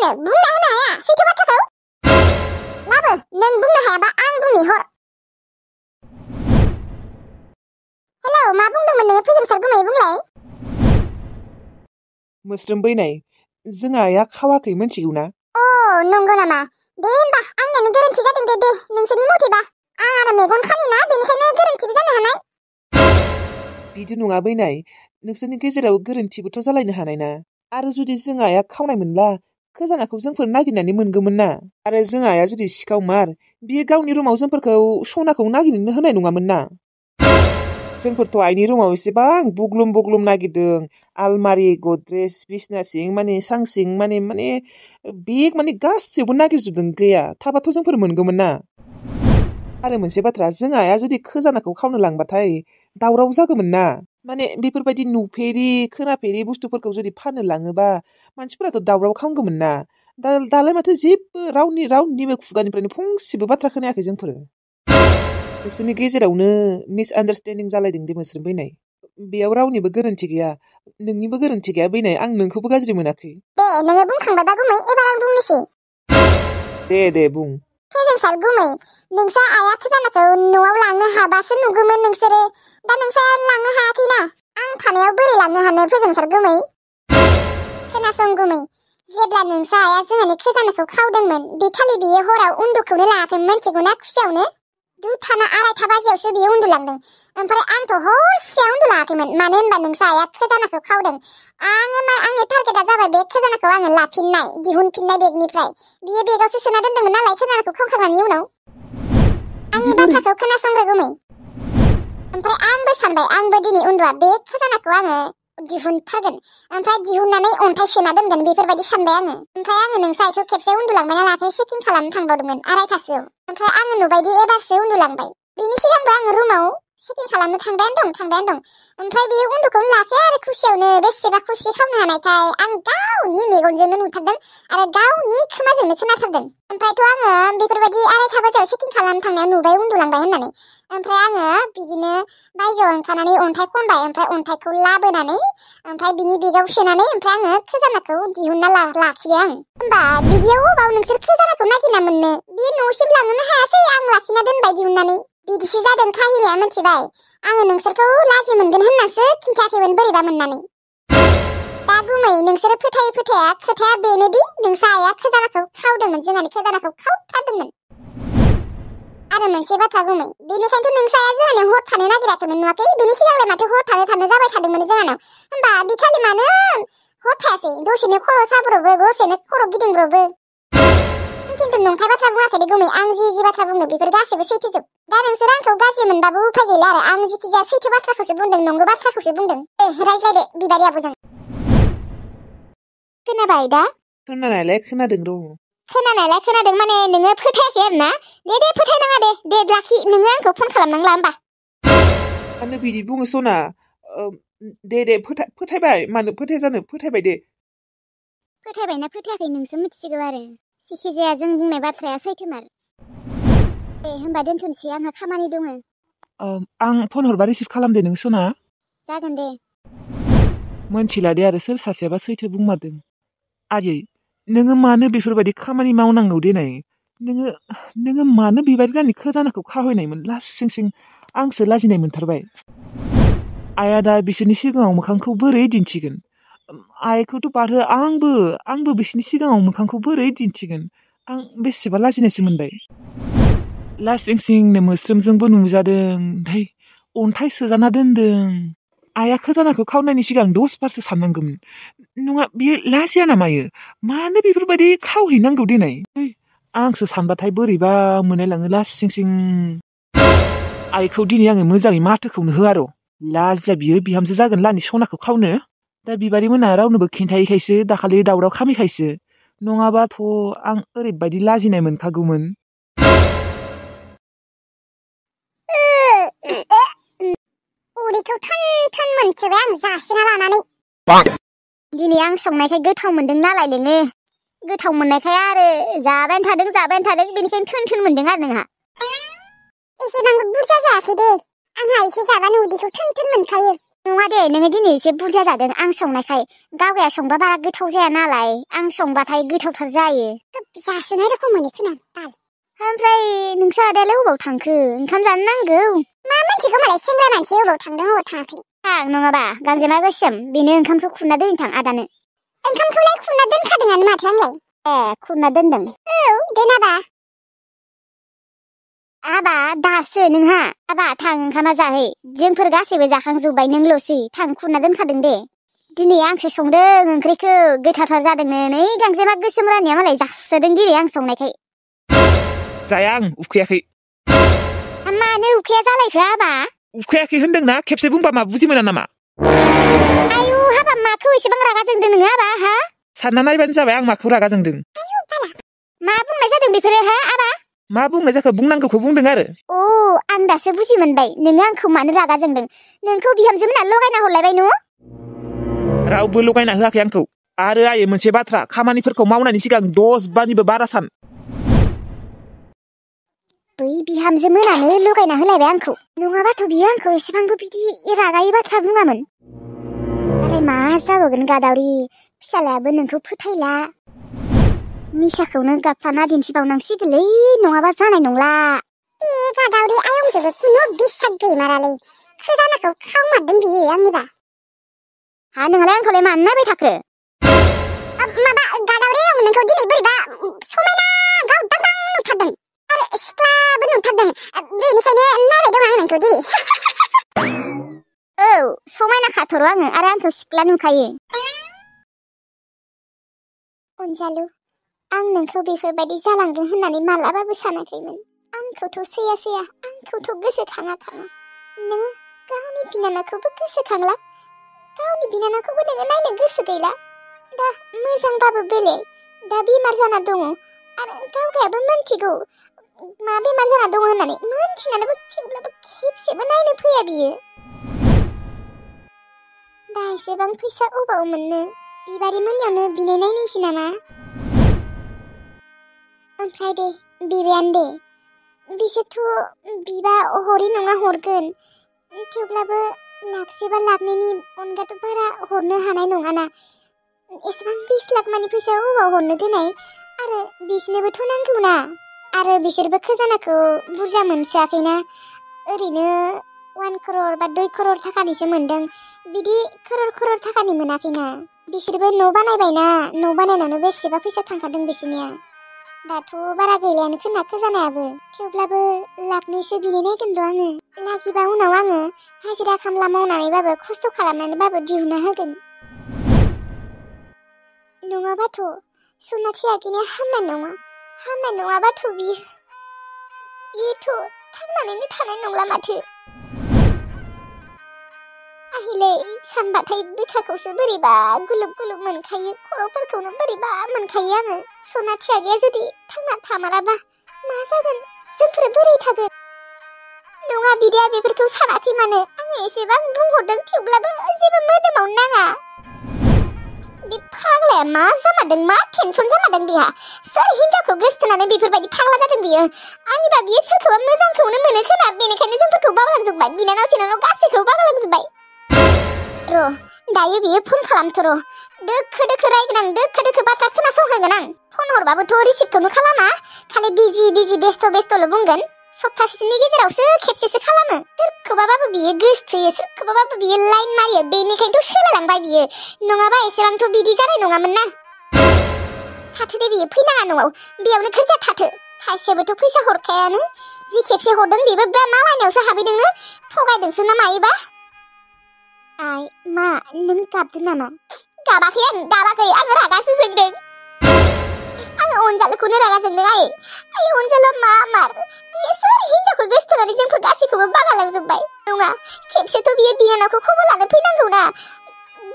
आंनो बुंना होनो हाया सैथो बाथ्राखौ? लाबो नों बुंनो हायाबा आं बुंनि हर। हेलौ मा बुंदोंमोन नोङो फोजोंसार गुमै बुंलाय? मोस्रोम बैनाय जोंहा आइया खावाखै मिथिगौ ना? अ नंगौ नामा? दे होनबा आंनियानो गोरोन्थि जादों दे नोंसोरनि मथेबा। आं आरो मेगन खानि ना बेनिखायनो गोरोन्थिबो जानो हानाय। बिदि नङा बैनाय, नोंसोरनि गेजेराव गोरोन्थिबोथ' जालायनो हानाय ना। आरो जुदि जोंहा आइया खावनाय मोनब्ला खोजानाखौ जोंफोर नागिरनानै मोनगौमोन ना। आरो जोंहा आइया जुदि सिखावमार बियो गावनि रुमाव जोंफोरखौ सनाखौ नागिरनो होनाय नङामोन ना। जोंफोरथ' आइनि रुमाव एसेबां बुग्लुम नागिरदों। आलमारि गद्रेज बिसना सिं माने सांसिं माने बेग माने गासैबो नागिरजोबदों गैया। थाबाथ' जोंफोर मोनगौमोन ना। आरो मोनसे बाथ्रा, जोंहा आइया जुदि खोजानाखौ खावनो लांबाथाय दावराव जागौमोन ना। माने बेफोरबायदि नुफेरि खोनाफेरि बुस्थुफोरखौ जुदि फाननो लाङोबा मानसिफोराथ' दावराव खालामगौमोन ना। दालाय माथो जेबो रावनिबो खुगानिफ्रायनो फंसेबो बाथ्रा खोनायाखै जोंफोर। नोंसोरनि गेजेरावनो मिसआन्डारस्टेन्डिं जालायदों दे मोस्रोम बैनाय। बेयाव रावनिबो गोरोन्थि गैया, नोंनिबो गोरोन्थि गैया बैनाय। आं नोंखौबो गाज्रि मोनाखै। दे नोङो बुंखांबायबा गुमै एबार आं बुंनोसै। दे बुं। फोजोंसार गुमै, नोंसा आइया खोजानाखौ न'आव लांनो हाबासो नुगौमोन नोंसोरो। दा नोंसा लांनो हायाखैना। आं थानायाव बोरै लांनो हानो फोजोंसार गुमै? खोनासं गुमै, जेब्ला नोंसा आइया जोंहानि खोजानाखौ खावदोंमोन बे खालि बियो हराव उन्दुखौनो लायाखैमोन मिथिगौना खुसियावनो। 2:00 2:30 बाजियावसो बियो उन्दुलांदों। ओमफ्राय आंथ' हरसेया उन्दुलाङाखैमोन। मानो होनबा नोंसा आइया खोजानाखौ खावदों। आंनि टारगेटआ जाबाय बे खोजानाखौ आङो लाफिननाय, दिहुनफिननाय बेगनिफ्राय। बियो बेगावसो सोना दोनदोंमोन नालाय खोजानाखौ खावखांनायनि उनाव। आंनि बाथ्राखौ खोनासंग्रो गुमै। ओमफ्राय आंबो सानबाय आंबो दिनै उन्दुआ, बे खोजानाखौ आङो दिहुनथारगोन। ओमफ्राय दिहुननानै अन्थाइ सोना दोनगोन बेफोरबायदि सानबाय आङो। ओमफ्राय आङो नोंसा आइखौ खेबसे उन्दुलांबायना लायाखै चेकिं खालामनो थांबावदोंमोन 2:30 ओमफ्राय आङो नुबायदि एबारसो उन्दुलांबाय। बिनि सिगांबो आङो रुमाव चेकिं खालामनो थांबायानो दं। ओमफ्राय बेयो उन्दुखौनो लायाखै आरो खुसियावनो बेसेबा खुसि खालामनो हानायखाय आं गावनि मेगनजोंनो नुथारदों आरो गावनि खोमाजोंनो खोनाथारदों। ओमफ्रायथ' आङो बेफोरबायदि 2:30 बाजियाव चेकिं खालामनो थांनायाव नुबाय उन्दुलांबाय होननानै। ओमफ्राय आङो बिदिनो बायजोआव ओंखारनानै अन्थाइ खनबाय। ओमफ्राय अन्थाइखौ लाबोनानै ओमफ्राय बिनि बेगाव सोनानै ओमफ्राय आङो खोजानाखौ दिहुनना लाखिबाय आं। होमबा बिदियाव अबाव नोंसोर खोजानाखौ नागिरना मोननो? बे न'सिम लांनोनो हायासै आं लाखिना दोनबाय दिहुननानै। बिदिसो जादों काहिनिया मिथिबाय। आङो नोंसोरखौ लाजि मोनगोन होननासो खिन्थायाखैमोन बोरैबा मोननानै। दा गुमै नोंसोरो फोथाया खोथाया बेनोदि नोंसा आइया खोजानाखौ खावदोंमोन, जोंहानि खोजानाखौ खावथारदोंमोन। आरो मोनसे बाथ्रा गुमै, बेनिखायनोथ' नोंसा आइया जोंहानियाव हर थानो नागिराखैमोन नुवाखै? बेनि सिगांलाय माथो हर थानो जाबाय थादोंमोन जोंहानाव। होमबा बे खालि मानो हर थायासै? दसेनो खर' साब्रबो, दसेनो खर' गिदिंब्रबो। खिन्थु नंखाय बाथ्रा बुङाखै दे गुमै। आं जि बाथ्रा बुंदों बेफोर गासैबो सैथोजोब। दा नोंसोर आंखौ गाज्रि मोनबाबो उफाय गैला आरो। आं जिखिजाया सैथो बाथ्राखौसो बुंदों, नंगौ बाथ्राखौसो बुंदों। रायज्लायदो बिबारि आब'जों। खोनाबाय दा? खोनानायालाय खोनादों र'। खोनानायालाय खोनादों माने नोङो फोथायाखै आरो ना? दे फोथायनाङा दे लाखि। नोङो आंखौ फन खालामनांला होमबा। मानो बिदि बुङो सना? दे फोथायबाय। मानो फोथाया जानो? फोथायबाय दे। फोथायबायना फोथायाखै नोंसो मिथिसिगौ आरो। जिखिजाया जों बुंनाय बाथ्राया सैथोमार। दे होमबा दोनथ'नोसै, आंहा खामानि दङ। आं फन हरबा रिसिभ खालामदे नों सना। जागोन दे। मोनथिला दे आरो सोर सासेयाबा सैथो बुंमारदों। आयै, नोङो मानो बेफोरबायदि खामानि मावनांगौ देनाय? नोङो मानो बेबायदि रानि खोजानाखौ खावहैनायमोन? लासिं आंसो लाजिनाय मोनथारबाय। आइया दा बिसोरनि सिगाङाव मोखांखौ बोरै दिन्थिगोन? आइखौथ' बारहो आंबो बिसोरनि सिगाङाव मोखांखौ बोरै दिन्थिगोन? आं बेसेबा लाजिनायसो मोनबाय। लासिंसिंनो मोस्रोमजोंबो नुजादों। ओमफ्राय अन्थाइ सोजाना दोनदों। आइया खोजानाखौ खावनायनि सिगां 10 बारसो साननांगौमोन। नङा बियो लाजिया ना मायो? मानो बेफोरबायदि खावहैनांगौ देनाय? आंसो सानबाथाय बोरैबा मोनलायलाङो लासिंसिं। आइखौ दिनै आङो मोजाङै माथोखौनो होआ र'। लाजिया बियो बिहामजो जागोन लानि सनाखौ खावनो। दा बिबारि मोना रावनोबो खिन्थायैखायसो, दाखालि दावराव खामिखायसो। नङाबाथ' आं ओरैबायदि लाजिनाय मोनखागौमोन। उदैखौ थोन मोनसोबाय आं जासिना लानानै। दिनै आं संनायखाय गोथाव मोनदों नालाय नोङो। गोथाव मोननायखाय आरो जाबायानो थादों। बेनिखायनो थोन मोनदों आरो नोंहा। एसेबांबो बुरजा जायाखै दे। आंहा एसे जाबानो उदैखौ थोन मोनखायो। नङा दे नोङो दिनै एसे बुरजा जादों आं संनायखाय गावगाया संबा बारा गोथाव जाया नालाय आं संबाथाय गोथावथार जायो जासोनाय रखम मोनो खोना दाल ओमफ्राय नोंसा आदायालाय अबाव थांखो ओंखाम जानो नांगौ मा मिथिगौ मालाय सेंग्रा मानसि अबाव थांदों अबाव थाङाखै थां नङाबा गांजेमा गोसोम बेनो ओंखामखौ खुरना दोनथां आदानो ओंखामखौलाय खुरना दोनखादोंआनो माथो आंलाय खुरना दोनदों औ दोनाबा आबा दासो नोंहा आबा थां ओंखामा जाहै जोंफोर गासैबो जाखांजोब्बाय नोंल'सै थां खुरना दोनखादों दे दिनै आंसो संदों ओंख्रिखौ गोथावथार जादोंनो नै गांजेमा गोसोम रानिया मालाय जासोदों दिनै आं संनायखाय जाया आं उखैयाखै मानो उखैया जालायखो आबा उखैयाखै होनदोंना खेबसे बुंबा मा बुजि मोना नामा आयु हाबा माखौ एसेबां रागा जोंदों नोङो आबा हा सानना नायबानो जाबाय आं माखौ रागा जोंदों मा बुंनाय जादों बेफोरो हा आबा मा बुंनाय जाखो बुंनांगौखौ बुंदों आरो आं दासो बुजि मोनबाय नोङो आंखौ मानो रागा जोंदों नोंखौ बिहामजो मोना लगायना हरलायबाय न' रावबो लगायना होआखै आंखौ आरो आयै मोनसे बाथ्रा खामानिफोरखौ मावनायनि सिगां 10 बारनिबो बारा सान बै बिहामजो मोनानो लगायना होलायबाय आंखौ नङाबाथ' बियो आंखौ एसेबांबो बिदि रागायै बाथ्रा बुङामोन दालाय मा जाबावगोन गादावरि फिसालायाबो नोंखौ फोथायला मिसाखौनो गाबफाना दिन्थिबावनांसिगोनलै नङाबा जानाय नंला गादावरि आयंजोबो खुनु डिसटार्ब गैमारालै खोजानाखौ खावमारदों बियो आंनिबा हा नोंलाय आंखौलाय मानो नायबाय थाखो माबा गादावरि आयं नोंखौ दिनै बोरैबा समायना गावदांदां नुथारदों आरो सिख्लाबो नुथारदों बेनिखायनो नायबाय दं आं नोंखौ दिनै औ समायना खाथर' आङो आरो आंखौ सिख्ला नुखायो अनजालु आं नोंखौ बेफोरबायदि जालांगोन होननानै मालाबाबो सानाखैमोन आंखौथ' सैया आंखौथ' गोसोखाङा नोङो गावनि बिनानावखौबो गोसोखांला गावनि बिनानावखौबो नोङो नायनो गोसो गैला दा मोजांबाबो बेलेग दा बेमार जाना दङ आरो गावगायाबो मिन्थिगौ मा बेमार जाना दङ होननानै मिन्थिनानैबो थेवब्लाबो खेबसेबो नायनो फैया बियो दा एसेबां फैसा अबाव मोननो बिबारि मोननियावनो बिनाय नायनोसै नामा ओमफ्राय दे बिबायानो दे बिसोरथ' बिबा हरै नङा हरगोन थेवब्लाबो लाखसेबा लाखनैनि अनगाथ' बारा हरनो हानाय नङाना एसेबां 20 लाख मानि फैसा अबाव हरनो देनाय आरो बिसोरनोबोथ' नांगौना आरो बिसोरबो खजानाखौ बुरजा मोनसोआखैना ओरैनो 1 करोड़ बा 2 करोड़ थाखानिसो मोनदों बिदि करोड़ थाखानि मोनाखैना बिसोरबो न' बानायबायना न' बानायनानै बेसेबा फैसा थांखादों बिसोरनिया दाथ' बारा गैलायानो खोना खोजानायाबो थेवब्लाबो लाखनैसो बिनो नायगोन र' आङो लागिबा उनाव आङो हाजिरा खामला मावनानैबाबो खस्थ' खालामनानैबाबो दिहुनना होगोन नङाबाथ' सनाथि आगैनिया हामनाय नङाबाथ' बियोथ' थांनानैनो थानाय नंला माथो आहिले सानबाथाय बिखाखौसो बोरैबा गुलुब मोनखायो खर'फोरखौनो बोरैबा मोनखायो आङो सनाथि आगैया जुदि थांना थामाराबा मा जागोन जोंफोर बोरै थागोन नङा बिदाया बेफोरखौ सानाखै मानो आङो एसेबां बुंहरदों थेवब्लाबो जेबो मोदोमावनो नाङा बे फाग्लाया मा जामारदों मा टेनसन जामारदों बिहा सोर हिनजावखौ गोसथोनानै बेफोरबायदि फाग्ला जादों बियो आंनिबा बियो सोरखौबा मोजांखौनो मोनो खोना बेनिखायनो जोंफोरखौ बावलांजोब्बाय बिनानाव सिनानाव गासैखौबो बावलांजोब्बाय र' दायो बियो फन खालामथ' र' दोखो रायगोन आं दोखो बाथ्रा खोनासंहोगोन आं फन हरबाबोथ' रिसिभखौनो खालामा खालि बिजि बेस्थ'ल' बुंगोन सप्तासेनि गेजेरावसो खेबसेसो खालामो सोरखौबाबो बियो गोसथोयो सोरखौबाबो बियो लाइन मारियो बेनिखायनोथ' सोलायलांबाय बियो नङाबा एसेबांथ' बिदि जानाय नङामोन ना थाथो दे बियो फैनाङा न'आव बेयावनो खोरजा थाथो थाइसेबोथ' फैसा हरखायानो जि खेबसे हरदों बेबो मालायनावसो हाबैदोंनो थगायदोंसो ना मायोबा आइ मा नों गाबदों नामा गाबाखै आङो रागासो जोंदों आङो अनजालुखौनो रागा जोंदों आइ अनजालुआ मा मार बियो सोर हिनजावखौ गोसथोनानै जोंफोर गासैखौबो बागालांजोब्बाय नङा खेबसेथ' बियो बिनानावखौ खबर लानो फैनांगौना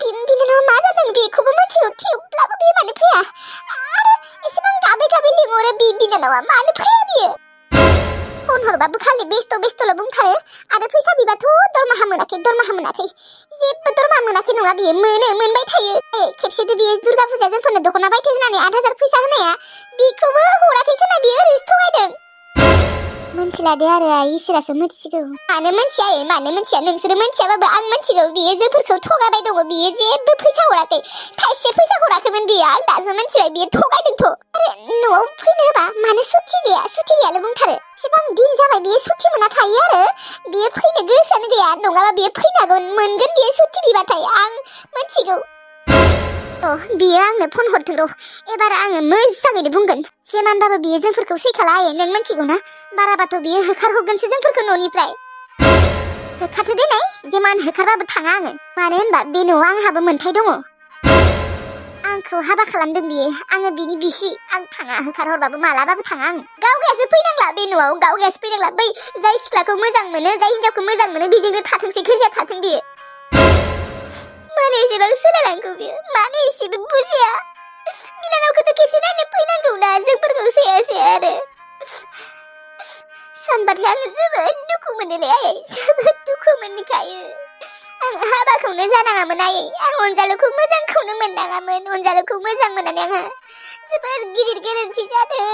बिनानावा मा जादों बेखौबो मिथिगौ थेवब्लाबो बियो मानो फैया आरो एसेबां गाबै लिंहरो बिनानावा मानो फैया बियो फन हरबाबो खालि बेस्थ'ल' बुंखायो आरो फैसा बिबाथ' दरमाहा मोनाखै जेबो दरमाहा मोनाखै नङा बियो मोनबाय थायो खेबसेथ' बियो दुर्गा फुजा जोंफोरनो दख'ना बायथो होनानै 8,000 फैसा होनाया बेखौबो हराखै खोना बियो ओरैसो थगायदों मोनथिला दे आरो आइ इसोरासो मिथिगौ मानो मोनथिया मानो मोनथिया नोंसोरो मोनथियाबाबो आं मोनथिगौ बियो जोंफोरखौ थगायबाय दङ बियो जेबो फैसा हराखै थाइसे फैसा हराखैमोन बियो आं दासो मोनथिबाय बियो थगायदोंथ' आरो न'आव फैनो होबा मानो सुथि गैयाल' बुंथारो एसेबां दिन जाबाय बियो सुथि मोना थायो आरो बियो फैनो गोसोआनो गैया नङाबा बियो फैनो हागोन मोनगोन बियो सुथि बिबाथाय आं मोनथिगौ बियो आंनो फन हरथों र' एबार आङो मोजाङैनो बुंगोन जेमानबाबो बियो जोंफोरखौ सैखाला नों मोनथिगौ ना बाराबाथ' बियो होखारहरगोनसो जोंफोरखौ न'निफ्राय होखारथो देनाय जेमान होखारबाबो थाङा आङो मानो होनबा बे न'आव आंहाबो मोन्थाय दङ आंखौ हाबा खालामदों बियो आङो बिनि बिसि आं थाङा होखारहरबाबो मालाबाबो थाङा आं गावगायासो फैनांला बे न'आव गावगायासो फैनांला बै जाय सिख्लाखौ मोजां मोनो जाय हिनजावखौ मोजां मोनो बेजोंनो थाथोंसै गोरजिया थाथों बियो मानो एसेबां सोलायनांगौ बियो मानो एसेबो बुजिया बिनानावखौथ' खेबसे नायनो फैनांगौना जोंफोरखौ सैयासै आरो सानबाथाय आङो जोबोद दुखु मोनोलै आयै जोबोद दुखु मोनखायो आं हाबाखौनो जानाङामोन आयै आं अनजालुखौ मोजांखौनो मोननाङामोन अनजालुखौ मोजां मोननानै आंहा जोबोद गिदिर गोरोन्थि जादों